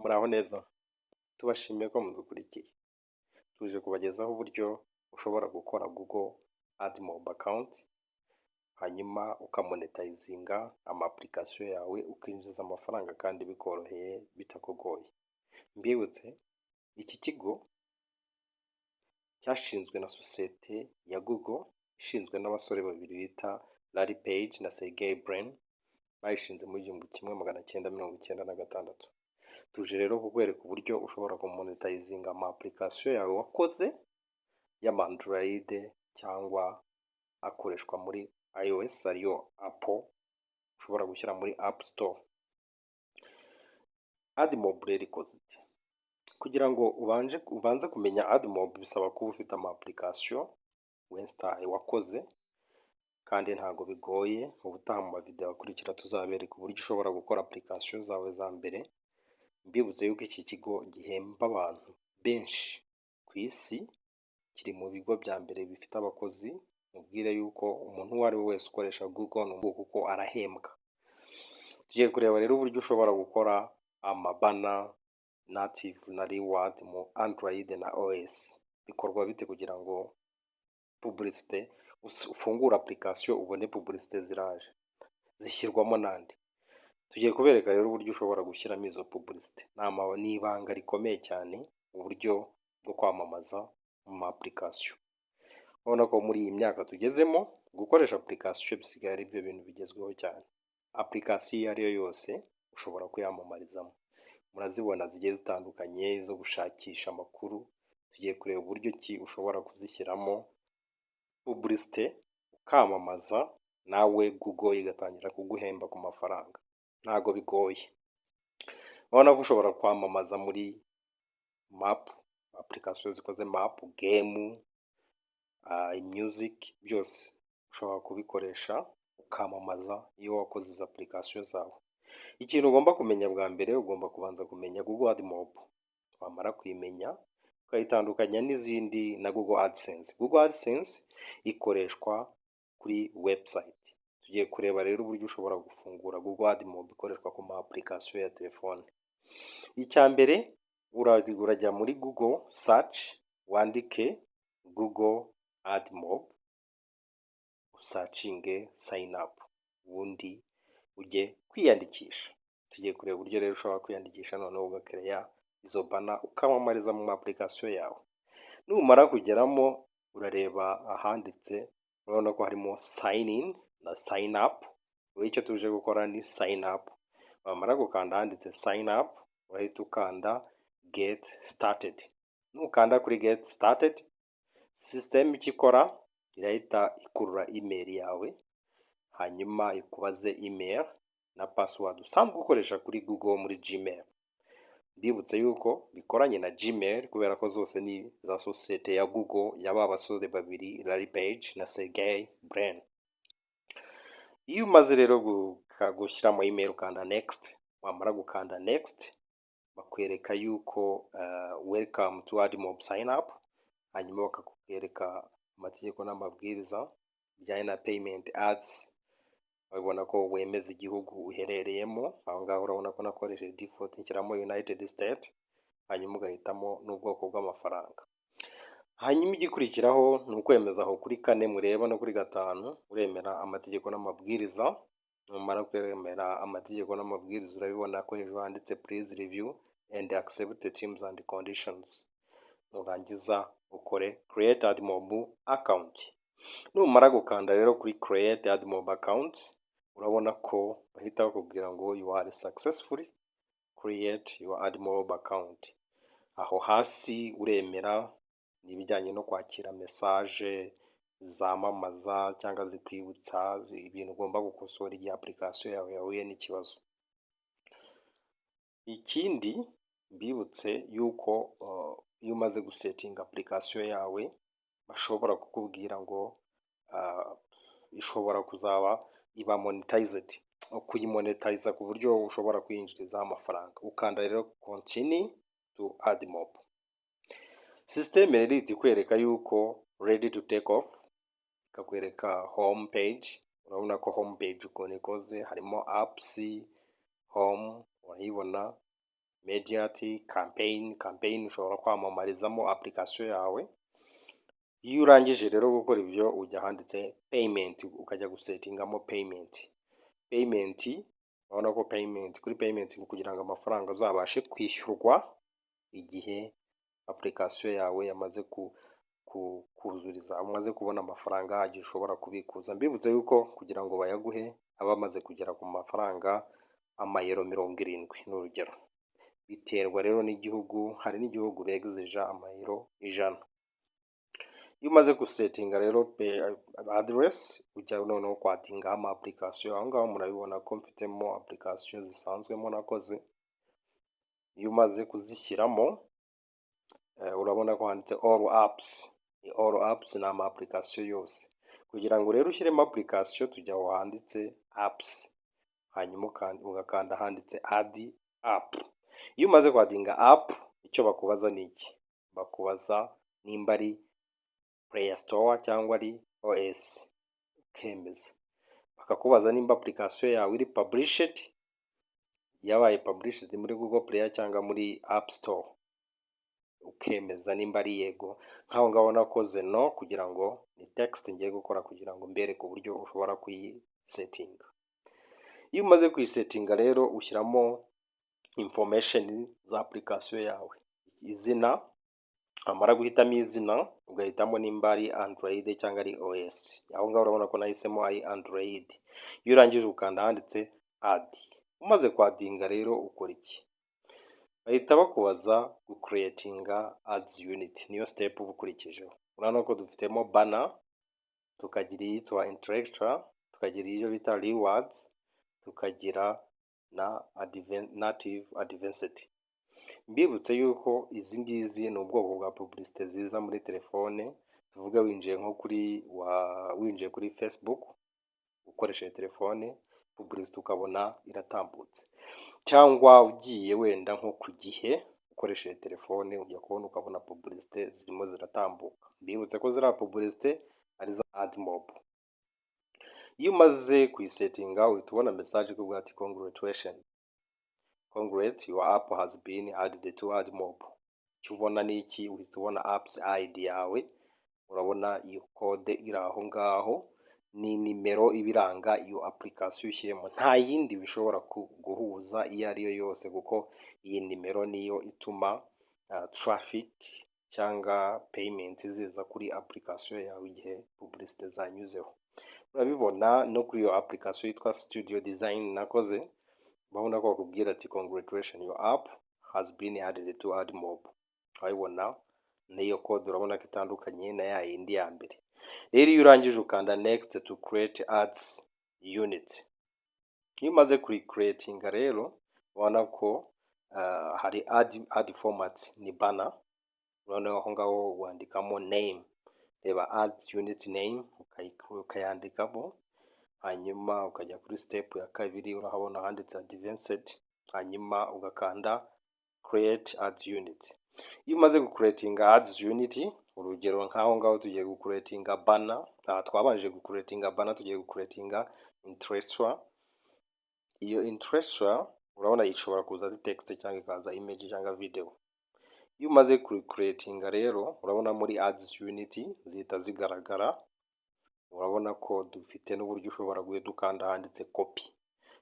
Muraho neza, tubashimiye ko mudukurikiye, tuje kubagezaho uburyo ushobora gukora Google AdMob account, hanyuma ukamonetizinga ama application yawe, ukinjiza amafaranga kandi bikoroheye, bitakugoye. Mbibutse, iki kigo cyashinzwe na sosiyete ya Google, ishinzwe n'abasore babiri bita Larry Page na Sergey Brin. Bayishinze mu 1996. Tuje rero kukwereka uburyo ushobora kumonetizinga ama application yawe wakoze y'ama Android cyangwa akoreshwa muri iOS, ariyo Apple, ushobora gushyira muri App Store. AdMob rero ikoze ite? Kugira ngo ubanze kumenya AdMob, bisaba kuba ufite ama application winstaye, wakoze, kandi ntabwo bigoye. Ubutaha mu mavideo akurikira tuzabereka uburyo ushobora gukora application zawe za mbere. Mbibutse yuko iki kigo gihemba abantu benshi ku isi, kiri mu bigo bya mbere bifite abakozi. Mubwire yuko umuntu uwo ari we wese ukoresha Google ni kuko arahembwa. Tugiye kureba rero uburyo ushobora gukora amabanner native na reward mu Android na iOS. Bikorwa bite kugira ngo publicité, ufungure application ubone publicité ziraje zishyirwamo nande? Tugiye kubereka rero uburyo ushobora gushyiramo izo publicité. Ni ibanga rikomeye cyane, uburyo bwo kwamamaza mu ma application. Urabona ko muri iyi myaka tugezemo, gukoresha application bisigaye ari byo bintu bigezweho cyane. Application iyo ari yo yose ushobora kuyamamarizamo. Murazibona zigiye zitandukanye zo gushakisha amakuru. Tugiye kureba uburyo ki ushobora kuzishyiramo publicité, ukamamaza, nawe Google igatangira kuguhemba ku mafaranga. Ntago bigoye. Urabona ko ushobora kwamamaza muri map, application zikoze map, game, music, byose ushobora kubikoresha ukamamaza iyo wakoze izo application zawe. Ikintu ugomba kumenya bwa mbere, ugomba kubanza kumenya Google AdMob. Wamara kuyimenya, ukayitandukanya n'izindi na Google AdSense. Google AdSense ikoreshwa kuri website. Tugiye kureba rero uburyo ushobora gufungura Google AdMob ikoreshwa ku ma application ya telefone. Icya mbere, urajya muri Google search, wandike Google AdMob, usearchinge sign up, ubundi ujye kwiyandikisha. Tugiye kureba uburyo rero ushobora kwiyandikisha, noneho ugacreate izo banner, ukamamariza mu ma application yawe. Numara kugeramo, urareba ahanditse, urabona ko harimo sign in na sign up. Wowe icyo tuje gukora ni sign up. Wamara gukanda ahanditse sign up, urahita ukanda get started. Nukanda kuri get started, system icyo ikora, irahita ikurura email yawe, hanyuma ikubaze email na password usanzwe ukoresha kuri Google muri Gmail. Mbibutse yuko bikoranye na Gmail, kubera ko zose ni za sosiyete ya Google, ya ba basore babiri Larry Page na Sergey Brin. Iyo umaze rero gushyiramo email, ukanda next. Wamara gukanda next, bakwereka yuko "Welcome to AdMob sign up", hanyuma bakakwereka amategeko n'amabwiriza bijyanye na payment ads. Babibona ko wemeza igihugu uherereyemo. Aho ngaho urabona ko nakoresheje default, nshyiramo United State, hanyuma ugahitamo n'ubwoko bw'amafaranga. Hanyuma igikurikiraho ni ukwemeza aho kuri kane mureba no kuri gatanu, uremera amategeko n'amabwiriza. Numara kwemera amategeko n'amabwiriza, urabibona ko hejuru handitse "Please review and accept the terms and conditions". Nurangiza ukore create AdMob account. Numara gukanda rero kuri create AdMob account, urabona ko bahita bakubwira ngo "You are successfully create your AdMob account". Aho hasi uremera ibijyanye no kwakira message zamamaza cyangwa zikwibutsa ibintu ugomba gukosora igihe application yawe yahuye n'ikibazo. Ikindi, mbibutse yuko iyo umaze gusettinga application yawe, bashobora kukubwira ngo ishobora kuzaba iba monetized, kuyimonetiza ku buryo ushobora kwinjirizaho amafaranga. Ukanda rero continue to AdMob. System rero ihita ikwereka yuko ready to take off, ikakwereka home page. Urabona ko home page ukuntu ikoze, harimo apps, home urayibona. Immediate campaign, campaign ushobora kwamamarizamo application yawe. Iyo urangije rero gukora ibyo, ujya ahanditse payment, ukajya gusettingamo payment. Payment, urabona ko payment, kuri payment ni kugira ngo amafaranga azabashe kwishyurwa igihe application yawe yamaze kuzuriza, umaze kubona amafaranga ahagije ushobora kubikuza. Mbibutse yuko kugira ngo bayaguhe aba amaze kugera ku mafaranga amayero 70, ni urugero. Biterwa rero n'igihugu, hari n'igihugu begizija amayero 100. Iyo umaze gusettinga rero address, ujya noneho kwaddingaho ama application. Aho ngaho murabibona ko mfitemo application zisanzwemo nakoze. Iyo umaze kuzishyiramo, urabona ko handitse all apps. All apps ni ama application yose. Kugira ngo rero ushyiremo application, tujya aho handitse apps, hanyuma ugakanda ahanditse add app. Iyo umaze kwaddinga app, icyo bakubaza ni iki? Bakubaza nimba ari Play Store cyangwa ari OS, ukemeza. Bakakubaza nimba application yawe iri published, yabaye published muri Google Play cyangwa muri App Store, ukemeza nimba ari yego. Nk'aho ngaho nakoze no kugira ngo ni test ngiye gukora kugira ngo mbereke uburyo ushobora kuyisettinga. Iyo umaze kuyisettinga rero, ushyiramo information za application yawe, izina. Wamara guhitamo izina, ugahitamo nimba ari Android cyangwa ari OS. Aho ngaho urabona ko nahisemo ari Android. Iyo urangije, ukanda ahanditse add. Umaze kwaddinga rero ukora iki? Bahita bakubaza gucreatinga ads unit, niyo step uba ukurikijeho. Urabona ko dufitemo banner, tukagira iyitwa intellectual, tukagira iyo bita rewards, tukagira na native advanced. Mbibutse yuko izi ngizi ni ubwoko bwa publicité ziza muri telefone. Tuvuge winjiye nko kuri wa winjiye kuri Facebook ukoresheje telefone, publicité ukabona iratambutse, cyangwa ugiye wenda nko ku Gihe ukoresheje telefone, ujya kubona ukabona publicité zirimo ziratambuka. Mbibutse ko ziriya publicité arizo AdMob. Iyo umaze kuyisettinga, uhita ubona message ikubwira ati: "Congratulation, congrats, your app has been added to AdMob." Icyo ubona ni iki? Uhita ubona apps ID yawe. Urabona iyo code iri aho ngaho, ni nimero iba iranga iyo application ushyiremo, nta yindi bishobora guhuza iyo ari yo yose, kuko iyi nimero niyo ituma traffic cyangwa payment ziza kuri application yawe igihe publicité zanyuzeho. Urabibona no kuri iyo application yitwa Studio Design nakoze, urabona ko bakubwira ati: "Congratulation, your app has been added to AdMob." Urabibona n'iyo code, urabona ko itandukanye na ya yindi ya mbere. Rero iyo urangije, ukanda next to create ads unit. Iyo umaze kuri-creatinga rero, ubona ko hari ad format, ni banner. Noneho aho ngaho wandikamo name, reba ads unit name, ukayandikamo, hanyuma ukajya kuri step ya kabiri, urahabona handitse advanced, hanyuma ugakanda create ads unit. Iyo umaze gucreatinga ads unit, urugero nk'aho ngaho tugiye gucreatinga banner, aha twabanje gucreatinga banner, tugiye gucreatinga interstitial. Iyo interstitial urabona ishobora kuza ari text cyangwa ikaza image cyangwa video. Iyo umaze kucreatinga rero, urabona muri ads unit zihita zigaragara. Urabona ko dufite n'uburyo ushobora guhita ukanda ahanditse copy.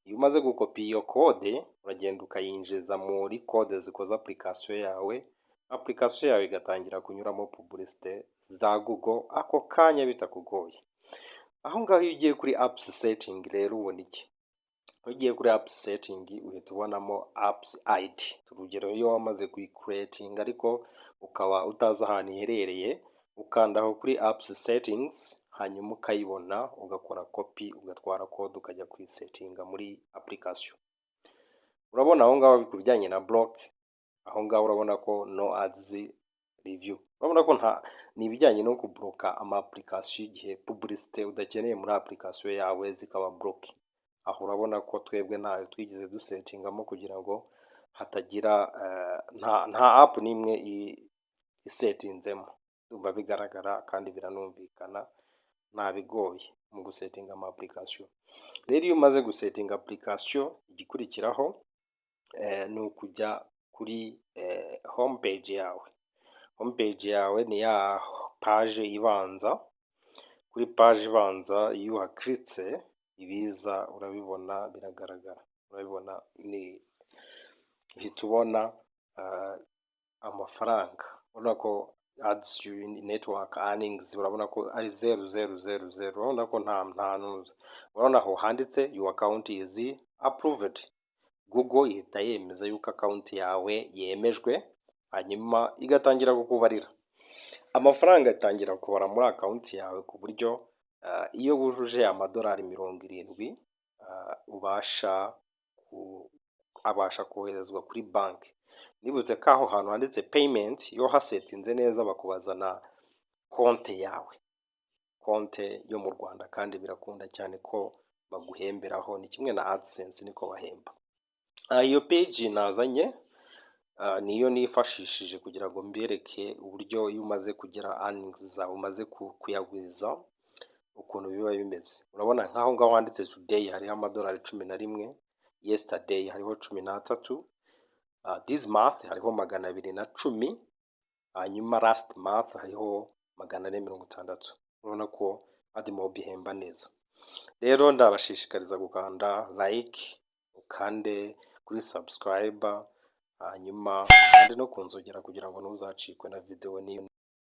Iyo umaze gukopi iyo code, uragenda ukayinjiza muri code zikoze application yawe, application yawe igatangira kunyuramo publicité za Google ako kanya bitakugoye. Aho ngaho iyo ugiye kuri apps setting rero, ubona iki? Iyo ugiye kuri apps setting, uhita ubonamo apps ID. Urugero iyo wamaze kuyicreatinga ariko ukaba utazi ahantu iherereye, ukandaho kuri apps settings, hanyuma ukayibona, ugakora copy, ugatwara code, ukajya kuyisettinga muri application. Urabona aho ngaho ku bijyanye na block, aho ngaho urabona ko no ads review, urabona ko nta ni ibijyanye no kublocka ama application igihe publicité udakeneye muri application yawe zikaba block. Aho urabona ko twebwe ntayo twigeze dusettingamo kugira ngo hatagira nta app n'imwe isettinzemo. Ndumva bigaragara kandi biranumvikana, nta bigoye mu gusettinga ama application. Rero iyo umaze gusettinga application, igikurikiraho ni ukujya Kuri home page yawe. Home page yawe ni ya page ibanza. Kuri page ibanza, iyo uhakiritse, ibiza urabibona, biragaragara, urabibona, ni uhita ubona amafaranga. Urabona ko Ads Network earnings, urabona ko ari 0000. Urabona ko nta ntuza. Urabona aho handitse "Your account is approved". Google ihita yemeza yuko account yawe yemejwe, hanyuma igatangira kukubarira amafaranga, atangira kubara muri account yawe, ku buryo iyo wujuje amadolari 70 ubasha abasha koherezwa kuri banki. Nibutse ko aho hantu handitse payment, iyo hasetinze neza, bakubaza na konte yawe, konte yo mu Rwanda, kandi birakunda cyane ko baguhemberaho. Ni kimwe na AdSense, niko bahemba. Iyo page nazanye niyo nifashishije kugira ngo mbereke uburyo iyo umaze kugira earnings zawe, umaze kuyagwiza, ukuntu biba bimeze. Urabona nk'aho ngaho handitse today hariho amadolari 11, yesterday hariho 13, this month hariho 210, hanyuma last month hariho 460. Urabona ko AdMob ihemba neza. Rero ndabashishikariza gukanda like, ukande kuri subscribe, hanyuma kandi no kunzogera kugira ngo ntuzacikwe na video niyo.